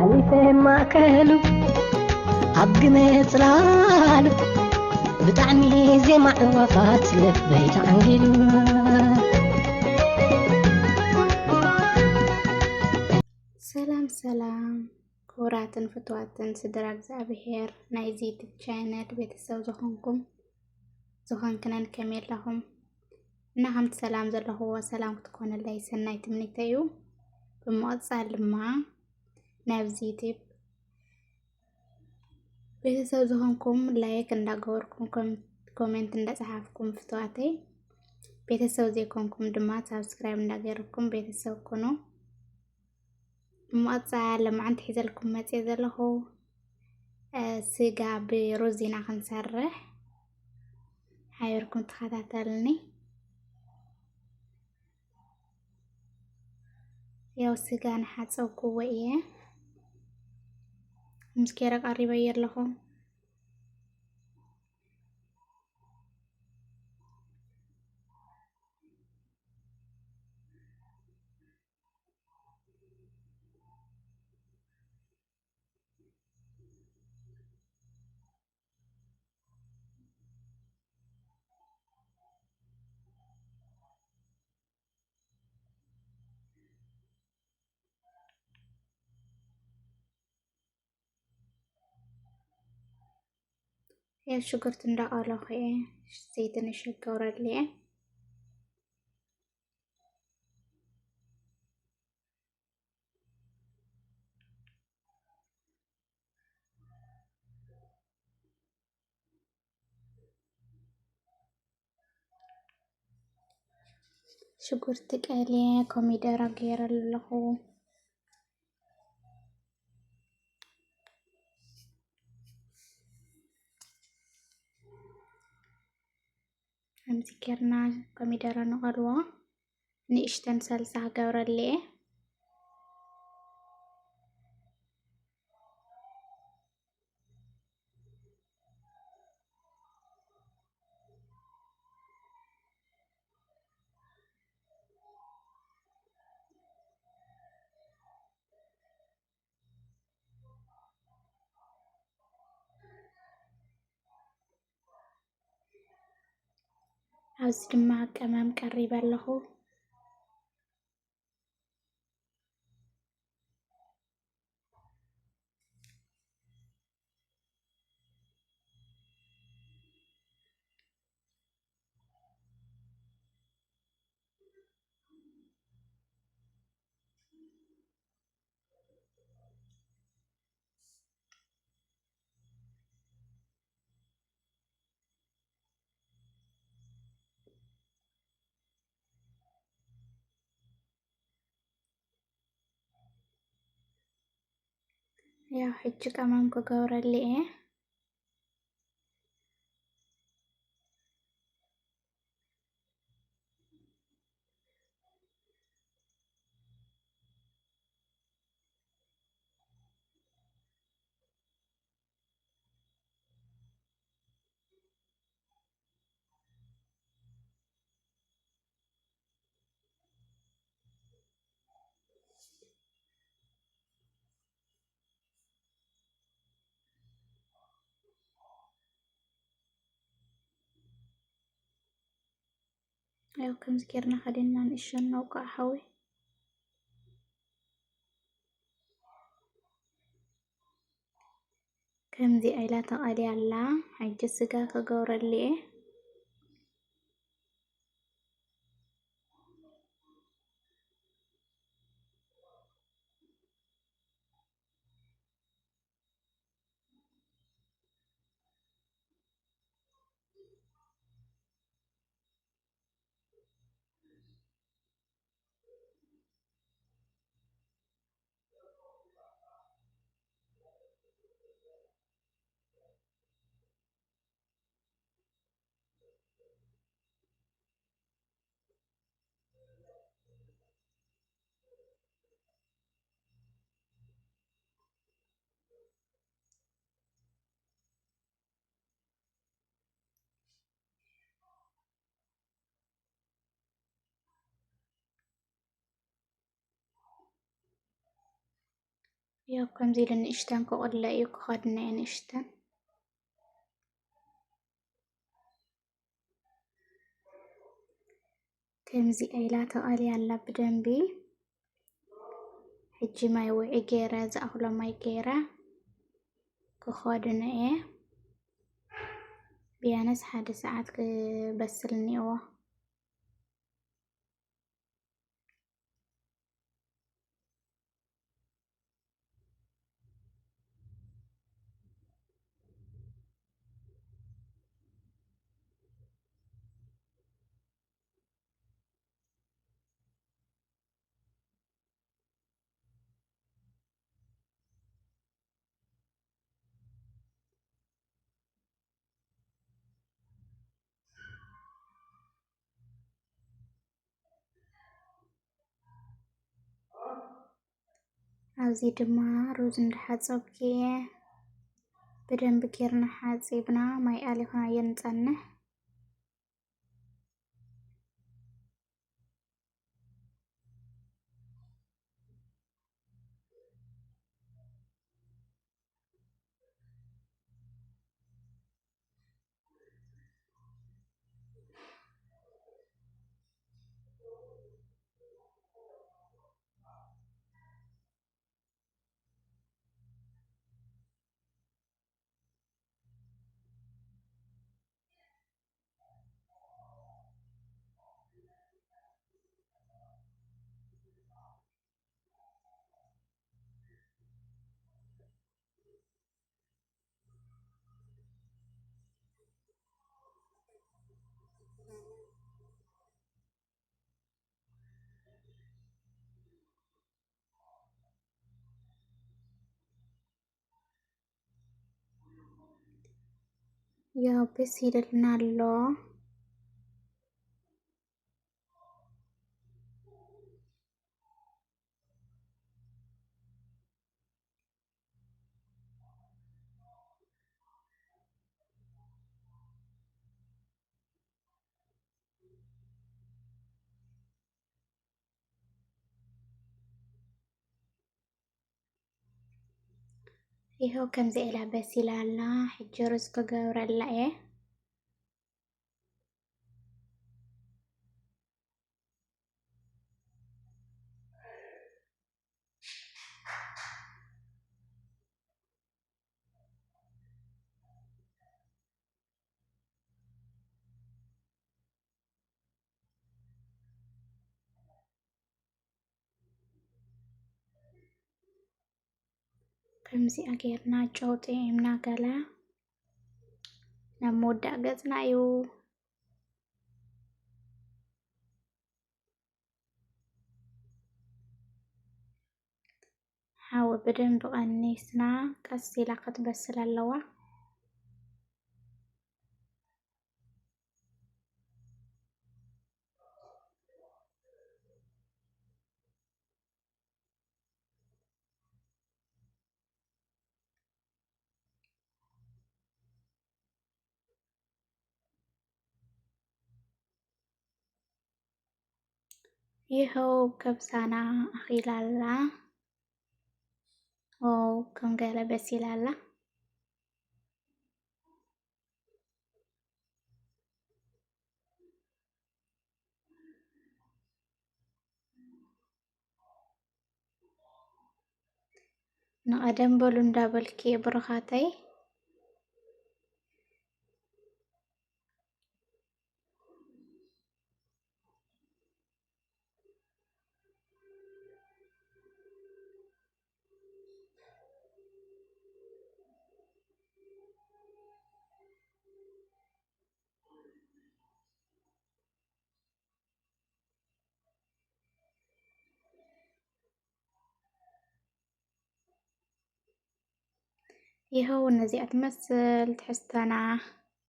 ኣሊፈ ማእከሉ ኣብ ግመ ጽላሉ ብጣዕሚ ዜማ ዕዋፋት ልበይ ተዓንጊሉ። ሰላም ሰላም ክቡራትን ፍትዋትን ስድራ እግዚኣብሔር ናይዚ ዩቱብ ቻነል ቤተሰብ ዝኾንኩም ዝኾንክነን ከመይ ኣለኹም? እና ከምቲ ሰላም ዘለኹዎ ሰላም ክትኮኑለይ ሰናይ ትምኒተይ እዩ። ብምቕጻል ድማ ናብዚ ዩቱብ ቤተሰብ ዝኾንኩም ላይክ እንዳገበርኩም ኮም-፣ ኮሜንት እንዳጸሓፍኩም ፍትዋተይ፣ ቤተሰብ ዘይኮንኩም ድማ ሳብስክራይብ እንዳገበርኩም ቤተሰብ ኩኑ። እሞ ኣብዛ ሎማዓንቲ ሒዘልኩም መፅየ ዘለኹ፣ እ፣ ስጋ ብሩዝ ኢና ክንሰርሕ። ሓቢርኩም ተኸታተልኒ። ያው ስጋ እናሓፀብኩዎ እየ። ምስ ኬረ ቀሪበዮ ኣለኹ። ያው ሽጉርቲ እንዳቐለኹ እየ። ዘይቲ ንእሽተይ ክገብረሉ እየ። ሽጉርቲ ቀልየ ኮሚደረ ገይረ ኣለኹ። ከምዚ ጌርና ኮሚደረ ንቐልዎ። ንእሽተን ሰልሳ ክገብረሉ እየ። ኣብዚ ድማ ቀመም ቀሪበ ኣለኹ። ያው ሕጂ ቀመም ክገብረሉ እየ። ያው ከምዚ ጌርና ከዲንና ንእሽተን ነውቅዖ ሓዊ። ከምዚ ኢላ ተቐልያ ኣላ። ሕጂ ስጋ ክገብረሉ እየ። ያው ከምዚ ኢሉ ንእሽተን ክቕለ እዩ ክኸድነ እየ ንእሽተን። ከምዚ ኢላ ተቐልያ ኣላ ብደንቢ። ሕጂ ማይ ውዒ ገይረ፣ ዝኣኽሎ ማይ ገይረ ክኸድነ እየ። ቢያንስ ሓደ ሰዓት ክበስል እኒኦዎ። ኣብዚ ድማ ሩዝ እንዳሓጸብኩ እየ። ብደንቢ ጌርና ሓጺብና ማይ ኣሊኽናዮ ንጸንሕ። ያው በሲልልና ኣሎ። ይኸው ከምዚ ኢላ በሲላ ኣላ። ሕጂ ሩዝ ክገብረላ እየ። ከምዚኣ ጌርና ጨው ጥዒምና ገለ ናብ መወዳእ ገጽና እዩ። ሓዊ ብደንቢ ቀኒስና ቀስ ኢላ ክትበስል ኣለዋ። ይኸው ከብሳና ኣኺላ ኣላ። ዋው ከም ገለ በሲላ ኣላ። ንቐደም በሉ እንዳበልኪ ብሩኻተይ። ይኸው ነዚኣ ትመስል ትሕዝቶና።